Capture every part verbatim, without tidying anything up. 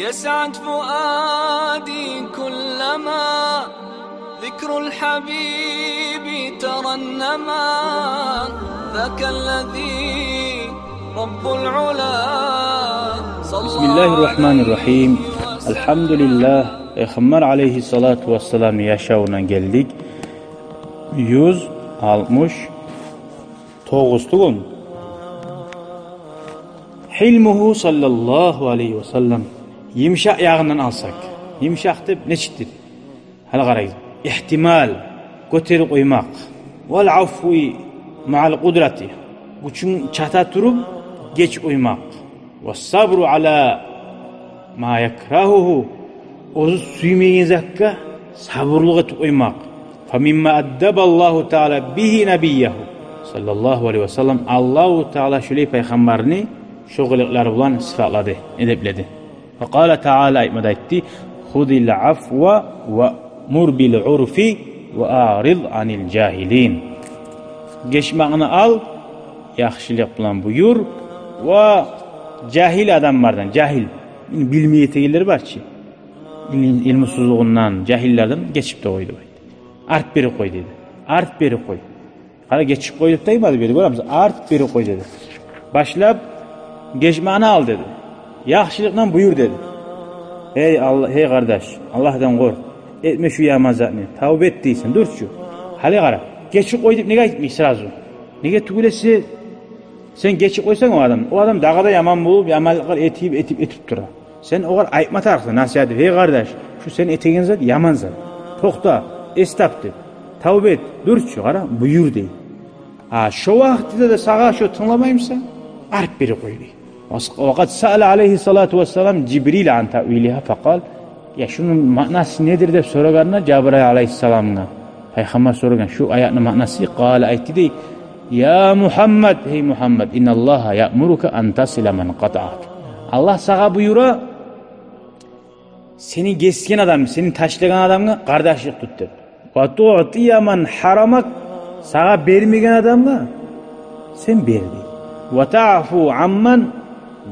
يسعد فؤادي كلما ذكر الحبيب ترنما. ذاك الذي رب العلا صلى بسم الله الرحمن عليه الرحيم. وسلم. Альгьамдулиллагь. Пайхаммар алайгьиссалату вассаламны яшавуна гелдик. Юз алтмыш тогъузтугъун. Гьилмугьу саллаллагьу алайгьи ва саллам. Йымышакъ ягъындан алсакъ. Йымышакъ деп нечикдир? Гьали къарайгъыз. Игьтимал, гётерип къоймакъ. Вал афву маъал къудрати. Гючюнг чата туруп, гечип къоймакъ. Ва сабру ала ма якрагьугьу. Оьзю сюймеген затгъа сабурлукъ этип къоймакъ. Фа мимма аддабаллагьу таала бигьи набийягьу саллаллагьу алайгьи ва саллам. Аллагьу таала шулай пайхаммарны шо къылыкълар булан сыпатлады, эдепледи. Ва къала таала, айтма да айтды: «Хузил афва ва мур бил урфи ва аъриз анил жагьилин». Гечмекни ал яхшылыкъ булан, буюр, ва жагьил адамлардан, жагьил, билмей этегенлер бар чы, ил-, илмусузлугъундан, жагьиллерден гечип де къой деп айтды. Арт берип къой деди. Арт берип къой. Къара, гечип къой деп де айтмады, бери гёребиз. Арт берип къой деди. Башлап гечмекни ал деди. Яхшылыкъдан буюр деди. Гьей Алла, гьей къардаш, Аллагьдан къоркъ. Этме шу яман затны. Тавба эт дейсен, дюр чю. Гьали къара, гечип къой деп неге айтмай сразу? Неге тюгюл эсе, сен гечип къойсанг о адамны, о адам дагъы да яман болуп, яманлыкълар этип, этип, этип тура. Сен огъар айтма тарыкъсан, насигьат: «Гьей къардаш, шу сен этеген зат яман зат. Токъта, эс тап», – деп. Тавба эт, дюр чю, къара, буюр дей. А шо вакътиде де сагъа шо тынгламай буса, арт берип къой дей. Ва къад саала алайгьиссалату вассалам Жибрил ан таъвилигьа факъал. Я шуну маънасы недир деп сорагъанда Жабрайыл алайгьиссаламгъа пайхаммар сорагъан, шу аятны маънасы, къала, айтды дей: «Я Мугьаммад, гьей Мугьаммад, инналлагьа яъмурука ан тасила ман къатаъак». Аллагь сагъа буюра, сени гесген адам, сени ташлагъан адамгъа къардашлыкъ тут деп. «Ва туътия ман гьарамак», сагъа бермеген адамгъа сен бер дей. «Ва таъфу амман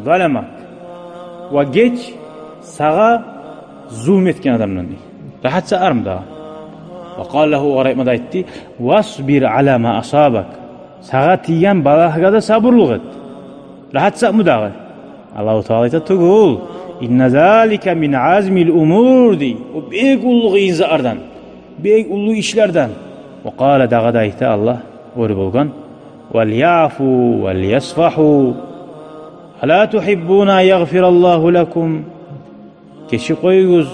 заламак». Ва геч сагъа зулму этген адамдан дей. Рагьат сагъармы дагъы? Ва къала лагьу, огъар айтма да айтды: «Васбир ала ма асабак». Сагъа тийген балагьгъа да сабурлукъ эт. Рагьат сагъармы дагъы? Аллагьу таала айта: «Тюгюл. Инна залика мин азмил умур», – дей. О бек уллу къыйын затлардан, бек уллу ишлерден. Ва къала, дагъы да айта Аллагь, оьр болгъан: «Вал яъфу вал ясфагьу. Ала тугьиббуна ан ягъфираллагьу лакум». Гечип къоюгъуз,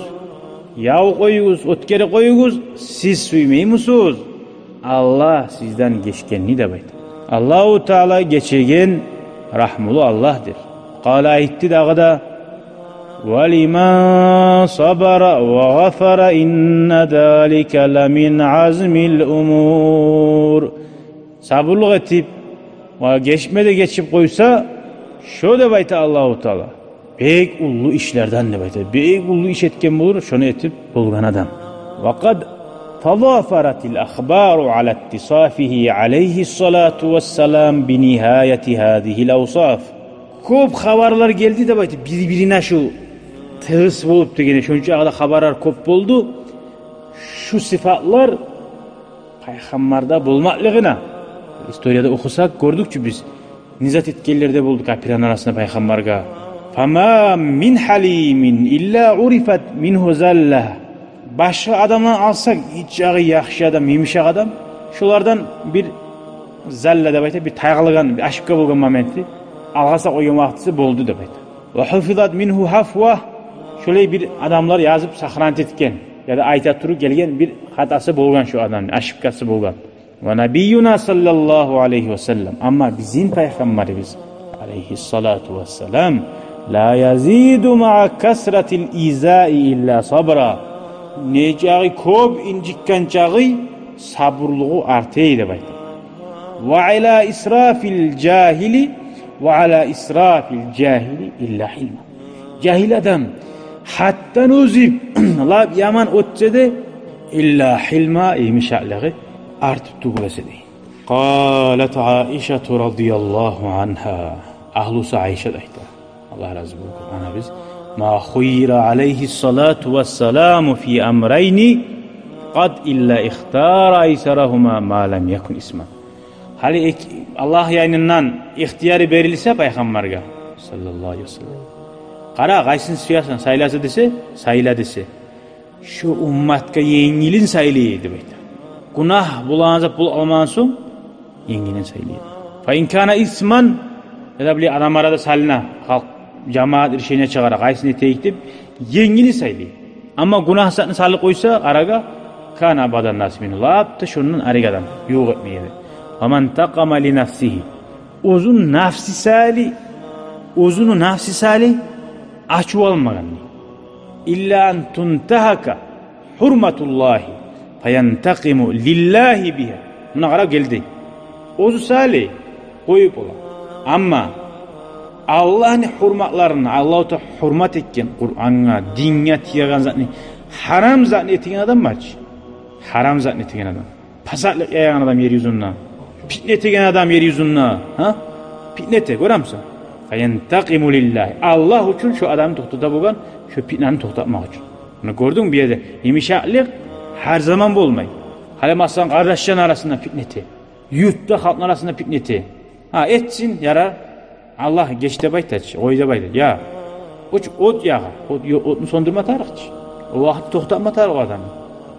ябуп къоюгъуз, оьтгерип къоюгъуз, сиз сюймеймисиз Аллагь сизден гечгенни деп айта. Аллагьу таала гечеген, рагьмулу Аллагьдыр. Къала, айтды дагъы да: «Ва лиман сабара ва гъафара, инна залика ламин азмил умур». Сабурлукъ этип ва гечме де гечип къойса, шо, деп айта Аллагьу таала, бек уллу ишлерден деп айта. Бек уллу иш этген болур шону этип болгъан адам. Ва къад тазафаратил ахбару ала иттисафигьи алайгьиссалату вассалам би нигьаяти гьазигьил авсаф. Кёп хабарлар гелди деп айта, бир-бирине шу тыгъыс болуп дегенде, шончакъы да хабарлар кёп болду. Шу сыфатлар пайхаммарда болмакълыгъына. Историяда охусакъ, гёрдюк чю биз, не зат этгенлер де болду капирлени арасында пайхаммаргъа. Фама мин гьалимин илла урифат мингьу залла. Башгъа адамланы алсакъ, гьеч ягъы яхшы адам, йымышакъ адам, шолардан бир залла деп айта, бир тайгъалгъан, бир ошибка болгъан моменти, алгъасап къойгъан вакътиси болду деп айта. Ва гьуфизат мингьу гьафва. Шолай бир адамлар язып сохранить этген, яда айта туруп гелген бир хатасы болгъан шу адамны, ошибкасы болгъан. Ва набийюна саллаллагьу алайгьи ва саллам, амма бизин пайхаммарыбыз алайгьиссалату вассалам, ла язиду маъа касратил изаи илла сабра. Нечакъы кёп инжитген чакъы сабурлугъу арта эди деп айта. Ва ала исрафил жагьили, ва ала исрафил жагьили илла гьилма. Жагьил адам гьатдан озуп, лап яман оьтсе де, илла гьилма, йымышакълыгъы артып тюгюл эсе дей. Къалат Аишату радияллагьу ангьа. Агьлюсю Айша да айта, Аллагь рази болсун, анабыз. ما خير عليه الصلاة والسلام في أمرين قط إلا اختار أيسرهما ما لم يكن إثما. Гьали эк-, Аллагь янындан ихтияр берилсе Пайхаммаргъа, саллаллагьу алайгьи ва саллам, къара, къайсын сюесен, сайласа десе, сайла десе, шо умматгъа енгилин сайлай деп айта. Гюнагь болагъан зат болуп къалмагъан сонг, енгилин сайлай. فإن كان إثما, яда булай адам арада салына, халкъ, жамаат решение чыгъара, къайсын этейик деп, енгилин сайлай. Амма гюнагь затны салып къойса арагъа, كان أبعد الناس منه, лап да шондан арек адам, ювукъ этмей эди. وما انتقم لنفسه. Оьзюню нафси саялы, оьзюню нафси саялы ачув алмагъан. إلا أن تنتهك حرمة الله فينتقم لله بها. Муна къара, гелди. Оьзю саялы къоюп бола. Амма Аллагьны гьюрматларын, Аллагьу Таала гьюрмат этген Къурангъа, динге тиеген затны, гьарам затны этеген адам бар чы. Гьарам затны этеген адам. Пасатлыкъ яягъан адам ер юзюнде. Питне этеген адам ер юзюнде. Гьа? Питне эте, гёремисен? فينتقم لله. Аллагь учун шо адамны токътата болгъан, шо питнени токътатмакъ учун. Муна гёрдюнг бу ерде, йымышакълыкъ гьар заман болмай. Гьали, масала, къардашланы арасында питне эте. Юртда халкъны арасында питне эте. Гьа, этсин, ярар. Аллагь геч деп айта чы, къой деп айта. Я. Оч-, от ягъа. От, ё-, отну сёндюрме тарыкъ чы. О вакъти токътатма тарыкъ о адамны.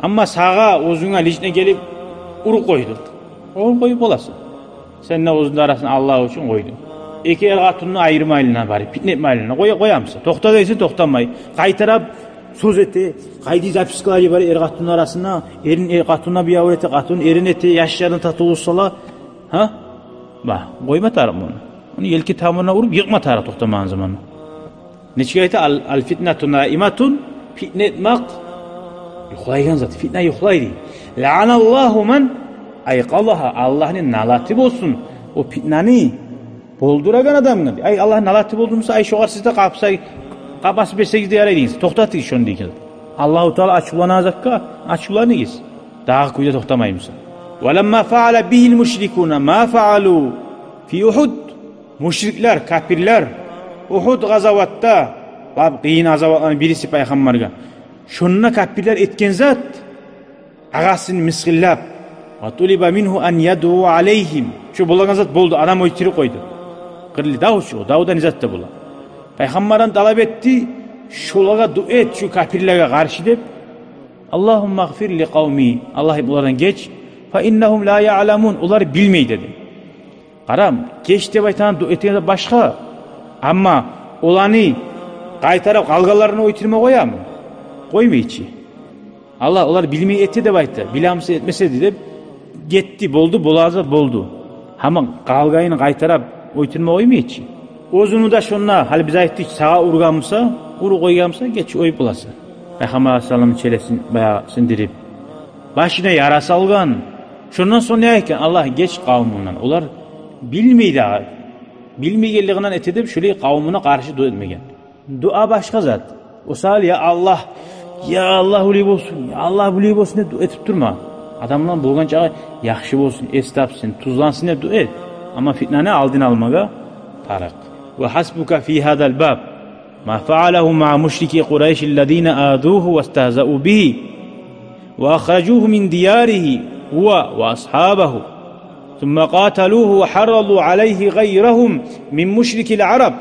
Амма сагъа, оьзюнге лично гелип уруп къойду. Уруп къоюп боласан. Сен де оьзюню арасында Аллагь учун къойдунг. Эки эр-къатынны айырмайлы, барып питне этмейли, къоя, къоямысан? Токъта дейсен, токътамай. Къайтарып сёз эте, къайдагъы запискалар йибере эр-къатынны арасында, эрин эр-къатынына бияв эте, къатын эрин эте, яшларына татывлукъ сала. Гьа? Ба, къойма тарыкъ муну. Ону елки тамурундан уруп йыкъма тарыкъ токътамагъан заманда. Нечик айта? Ал-, الفتنة نائمة, питне этмек юхлайгъан зат, питне юхлай дей. لعن الله من أيقظها, Аллагьны налаты болсун о питнени болдурагъан адамгъа. Ай, Аллагьны налаты болдурмуса, ай, шогъар сиз де къапса-, къапас берсегиз де ярай дейсиз. Токътатыгъыз шону дейген. Аллагьу Таала ачувланагъан затгъа ачувланыгъыз. Дагъы кюйде токътамаймысан? ولما فعل به المشركون ما فعلوا في أحد. Мушриклер, капирлер Угьуд къазаватда, лап къыйын къазаватланы бириси Пайхаммаргъа. Шонда капирлер этген зат, агъасын мысгъыллап. وطلب منه أن يدعو عليهم. Шо болагъан зат болду, адам оьлтюрюп къойду. Къырылды, дав чы о, давда не зат да бола. Пайхаммардан талап этди, шолагъа дуа эт, шо капирлеге къаршы деп. اللهم اغفر لقومي, Аллагь, олардан геч. فإنهم لا يعلمون, олар билмей деди. Къара, геч деп айтагъан, дуа этеген башгъа. Амма оланы къайтарып къалгъанларын оьлтюрме къоямы? Къоймай чы. Аллагь, олар билмей эте деп айтды. Биле буса, этмес эди деп гетди, болду, болагъан зат болду. Амма къалгъанын къайтарып оьлтюрме къоймай чы. Оьзюню де шонда, гьали биз айтдыкъ, сагъа ургъан буса, уруп къойгъан буса, геч, оьлюп боласан. Пайхаммар алайгьиссаламны челесин баягъы сындырып, башына яра салгъан. Шондан сонг не айтгъан? Аллагь, геч къавмумдан. Олар билмей дагъы. Билмейгенлигинден эте деп, шолай къавмуна къаршы дуа этмеген. Дуа башгъа зат. О саялы, я Аллагь, я Аллагь, олай болсун, я Аллагь, булай болсун деп дуа этип турма. Адамлар болгъан чакъы яхшы болсун, эс тапсын, тюзленсин деп дуа эт. Амма питнени алдын алмагъа тарыкъ. وحسبك في هذا الباب ما فعله مع مشركي قريش الذين آذوه واستهزأوا به وأخرجوه من دياره هو وأصحابه، ثم قاتلوه وحرضوا عليه غيرهم من مشركي العرب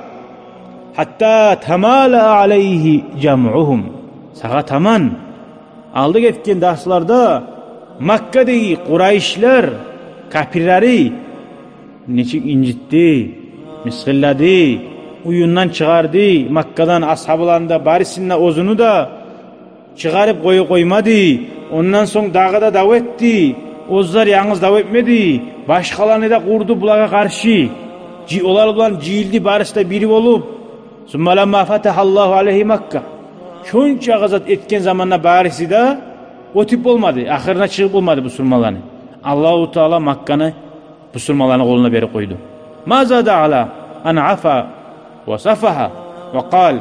حتى تمالأ عليه جمعهم. Сагъа таман алда гетген дарсларда Маккадагъы къурайшлар, капирлери нечик инжитди, мысгъыллады, уьюнден чыгъарды, Маккадан асгьабаларын да, барысын да, оьзюню де чыгъарып къоя къоймады. Ондан сонг дагъы да дав этди. Оьзлер янгыз дав этмеди. Башгъаланы да къурду булагъа къаршы. Жы-, олар булан жыйылды, барысы да бири болуп. ثم لما فتح الله عليه مكة. Шончакъы зат этген заманда барысы да оьтюп болмады. Ахырына чыгъып болмады бусурманланы. Аллагьу Таала Макканы бусурманланы къолуна берип къойду. ما زاد على أن عفا وصفح وقال.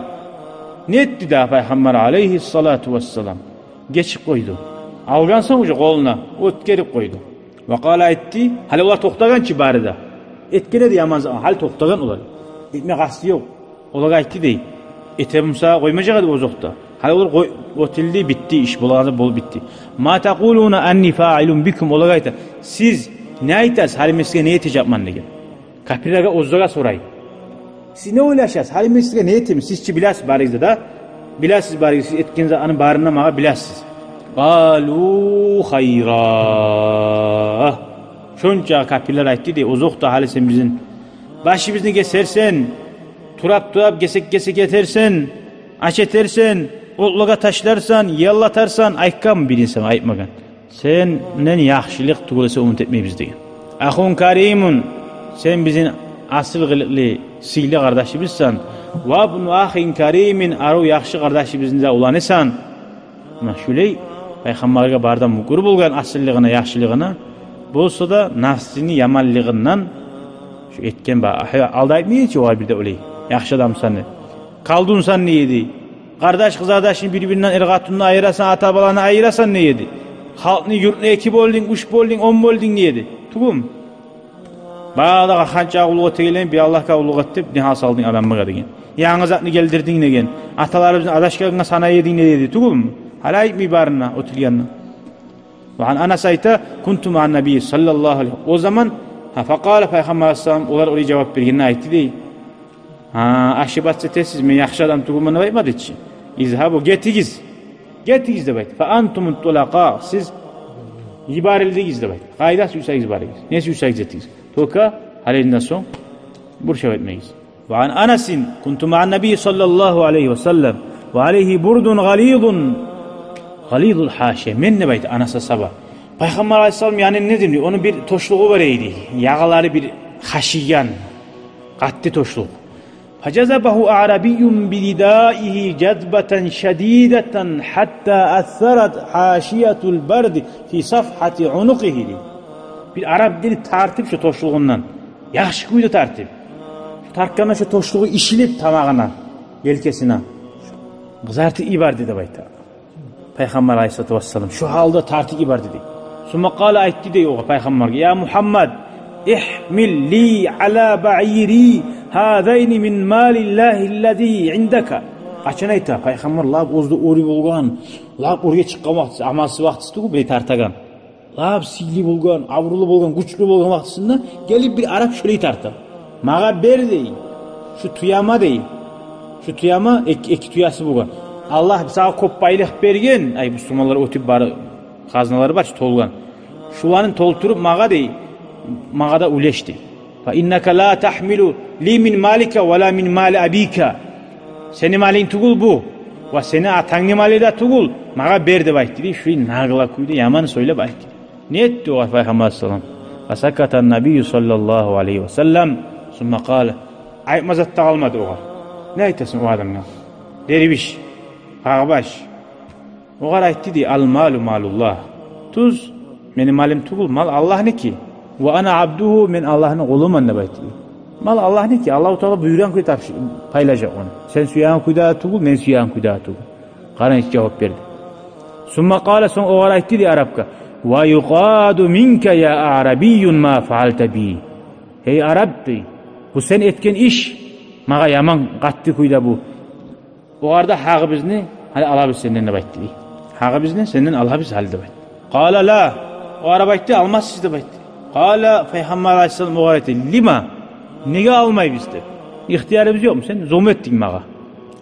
Не этди дагъы Пайхаммар алайгьиссалату вассалам? Гечип къойду. Алгъан сонг уже къолуна, оьтгерип къойду. وقال, айтды, гьали олар токътагъан чы бары да. Этген эди яман зат, гьали токътагъан олар. Этме къасты ёкъ. Олагъа айтды дей: Эте буса къоймажакъ эди озокъда. Гьали олар къой-, оьтюлдю, битди, иш болагъан зат болуп битди. «Ма такъулуна анни фаилун бикум», олагъа айта: «Сиз не айтасыз, гьали мен сизге не этежекмен?» — деген. Капирлеге, оьзлеге сорай. «Сиз не ойлашасыз, гьали мен сизге не этемен? Сиз чи билесиз барыгъыз да, билесиз барыгъыз, сиз этген затны барын да магъа билесиз». «Къалу хайра». Шонча капирлер айтды дей: «Озокъда, гьали сен бизин башыбызны гесерсен, турап-турап гесек-гесек этерсен, ач этерсен, отлагъа ташларсан, яллатарсан, айтгъанмы бир инсан, айтмагъан. Сенден яхшылыкъ тюгюл эсе умут этмейбиз», — деген. «Ахун каримун, сен бизин асил къылыкълы, сыйлы къардашыбызсан. Ва ибну ахин каримин, арив, яхшы къардашыбызны да уланысан». Муна шулай пайхаммаргъа бардан мюкюр болгъан асиллигине, яхшылыгъына, болса да нафсини яманлыгъындан шу этген ба-, ахы, алда айтмай эди чи огъар бир де олай: «Яхшы адамсан», — деп. «Колдунсан», — дей эди. «Къардаш-къызардашны бир-биринден, эр-къатынны айырасан, ата-баланы айырасан», — дей эди. «Халкъны, юртну эки бёлдюнг, уьч бёлдюнг, он бёлдюнг», — дей эди. Тюгюлмю? «Бары да къалгъан чакъы къуллукъ этегенлени бир Аллагьгъа къуллукъ эт деп, не гьал салдынг адамлагъа», — деген. «Янг затны гелдирдинг», — деген. «Аталарыбызны адашгъангъа санай эдинг», — дей эди. Тюгюлмю? Гьали айтмай барына, оьтюлгенни. Ва ан Анас айта: «Кунту маан набий саллаллагьу алайгьи». О заман, гьа, факъала, пайхаммар алайгьиссалам, олар олай жавап бергенде, айтды дей: «Гьа, ашибатса этесиз, мен яхшы адам тюгюлмен деп айтмады чы. Изгьабу, гетигиз. Гетигиз деп айтды. Фа антумут тулакъа, сиз йиберилдигиз деп айтды. Къайда сюйсегиз барыгъыз, не сюйсегиз этигиз. Только гьалинден сонг бурчав этмегиз». Ва ан Анасин: «Кунту маан набий саллаллагьу алайгьи ва саллам ва алайгьи бурдун гъализун, гъализул гьашия». Мен, деп айтды Анас асгьаба, пайхаммар алайгьиссалам янында эдим дей, ону бир тошлугъу бар эди, ягъалары бир хашийген, къатты тошлукъ. «Фажазабагьу аърабийюн биридаигьи жазбатан шадидатан гьатта асарат гьашиятул барди фи сафгьати унукъигьи», — дей. Бир арап гелип тартып шо тошлугъундан, яхшы кюйде тартып. Шо тартгъанда шо тошлугъу ишилип тамагъына, елкесине, къызартып йиберди деп айта. Пайхаммар алайгьиссалату вассалам шо гьалда тартып йиберди дей. Сумма къала, айтды дей огъар, пайхаммаргъа: «Я Мугьаммад, игьмил ли ала баири гьазайни мин малиллагьи ллази индака». Къачан айта пайхаммар, лап оьзю де оьр болгъан, лап оьрге чыкъгъан вакътиси, амалсыз вакътиси тюгюл, биле тартагъан. Лап сыйлы болгъан, абурлу болгъан, гючлю болгъан вакътисинде гелип бир арап шолай тарта. «Магъа бер, — дей, — шу тюеме, — дей. — Шу тюеме, эки, эки тюеси болгъан. Аллагь сагъа кёп байлыкъ берген, ай, бусурманлар оьтюп бары хазналары бар чы толгъан. Шуланы толтуруп магъа, — дей, — магъа да уьлеш», — дей. «Фа иннака ла тагьмилу ли мин малика ва ла мин мали абика». Сени малынг тюгюл бу, ва сени атангны малы да тюгюл, магъа бер деп айтды дей, шулай нагла кюйде, яман сёйлеп айтды. Не этди огъар пайхаммар алайгьиссалам? Фасаката ннабийю саллаллагьу алайгьи ва саллам, сумма къала, айтма зат да къалмады огъар. Не айтасан о адамгъа? Дервиш, къагъбаш. Огъар айтды дей: «Ал малу малуллагь». Тюз, мени малым тюгюл, мал Аллагьныки. «Ва ана абдугьу», мен Аллагьны къулуман деп айтды дей. Мал Аллагьныки, Аллагьу Таала буюргъан кюйде тапшы-, пайлажакъ ону. Сен сюеген кюйде тюгюл, мен сюеген кюйде тюгюл. Къара нечик жавап берди. Сумма къала, сонг огъар айтды дей арапгъа: «Ва юкъаду минка я аърабийюн ма фаалта би». «Гьей арап, — дей, — бу сен этген иш магъа яман къатты кюйде бу. Огъар да гьакъыбызны гьали алабыз сенден», — деп айтды дей. «Гьакъыбызны сенден алабыз гьали», — деп айтды. Къала: «Ла». О арап айтды: «Алмассыз», — деп айтды. Къала, пайхаммар алайгьиссалам огъар айтды: «Лима? Неге алмайбыз?» — деп. «Ихтиярыбыз ёкъму? Сен зулму этдинг магъа».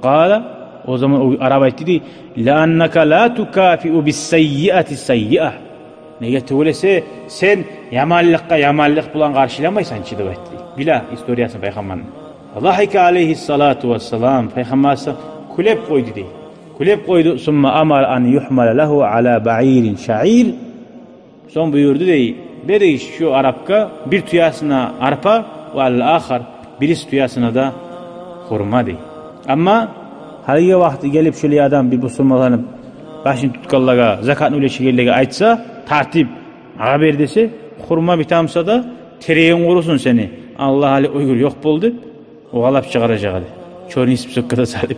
Къала, о заман о арап айтды дей: «Лианнака ла тукафиу биссаййиати ссаййиа». Неге тюгюл эсе, сен яманлыкъгъа яманлыкъ булан къаршыламайсан чы, деп айтды. Биле историясын пайхаммарны. Фадагьика алайгьиссалату вассалам, пайхаммар алайгьиссалам кюлеп къойду дей. Кюлеп къойду. Сумма амара ан югьмала лагьу ала баирин шаир. Сонг буюрду дей: «Беригиз шу арапгъа бир тюесине арпа, ва ал-ахар, бириси тюесине де хурма», — дей. Амма гьалиги вакъти гелип шолай адам бир бусурманланы башын тутгъанлагъа, закатны уьлешегенлеге айтса, тартып, «Магъа бер», — десе, хурма битамса да, терегинг къурусун сени, Аллагь гьали оьгюр ёкъ бол деп, огъалап чыгъаражакъ эди. Чёрный списокка да салып.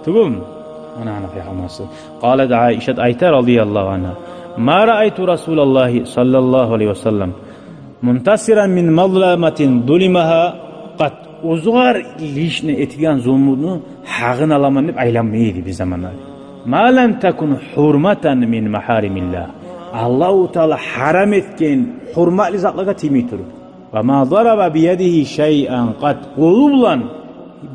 Тюгюлмю? Ана, ана, пайхаммар алайгьиссалам. Къалат Айшат айта, радияллагьу ангьа: «Ма раайту Расулаллагьи саллаллагьу алайгьи ва саллам мунтасиран мин мазламатин зулимагьа къат». Оьзюгъар лично этилген зулмуну гьакъын аламан деп айланмай эди бир заманда. Ма лам такун гьурматан мин магьаримиллагь. Аллагьу Таала гьарам этген гьурматлы затлагъа тиймей туруп. Ва ма дараба биядигьи шайъан къат. Къолу булан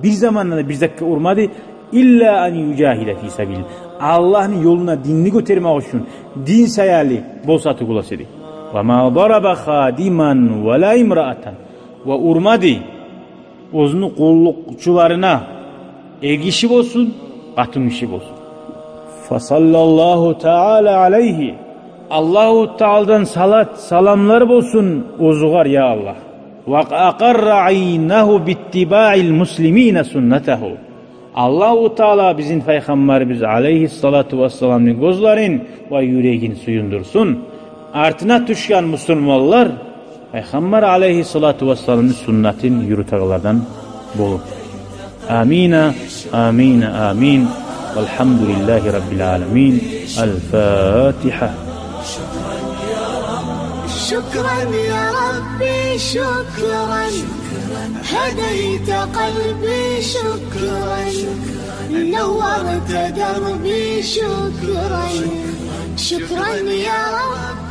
бир заманда да бир затгъа урмады. Илла ан южагьида фи сабилиллагь. Аллагьны ёлуна динни гётермек учун, дин саялы болса тюгюл эсе эди. Ва ма дараба хадиман ва ла имраатан. Ва урмады оьзюню къуллукъчуларына, эргиши болсун, къатынгиши болсун. Фасаллаллагьу таала алайгьи. Аллагьу Тааладан салат, саламлар болсун оьзюгъар, я Аллагь. Ва акъарра айнагьу биттибаил муслимина суннатагьу. Аллагьу Таала бизин Пайхаммарыбыз алайгьиссалату вассаламны гёзлерин ва юрегин сююндюрсюн. Артына тюшген мусулманлар Пайхаммар алайгьиссалату вассаламны суннатын юрютегенлерден болуп. Амина, амина, амин. Валгьамдулиллагьи раббил аламин. Аль-Фатигьа. شكرا يا ربي، شكرا. هديت قلبي، شكرا. نورت دربي، شكرا. شكرا يا رب.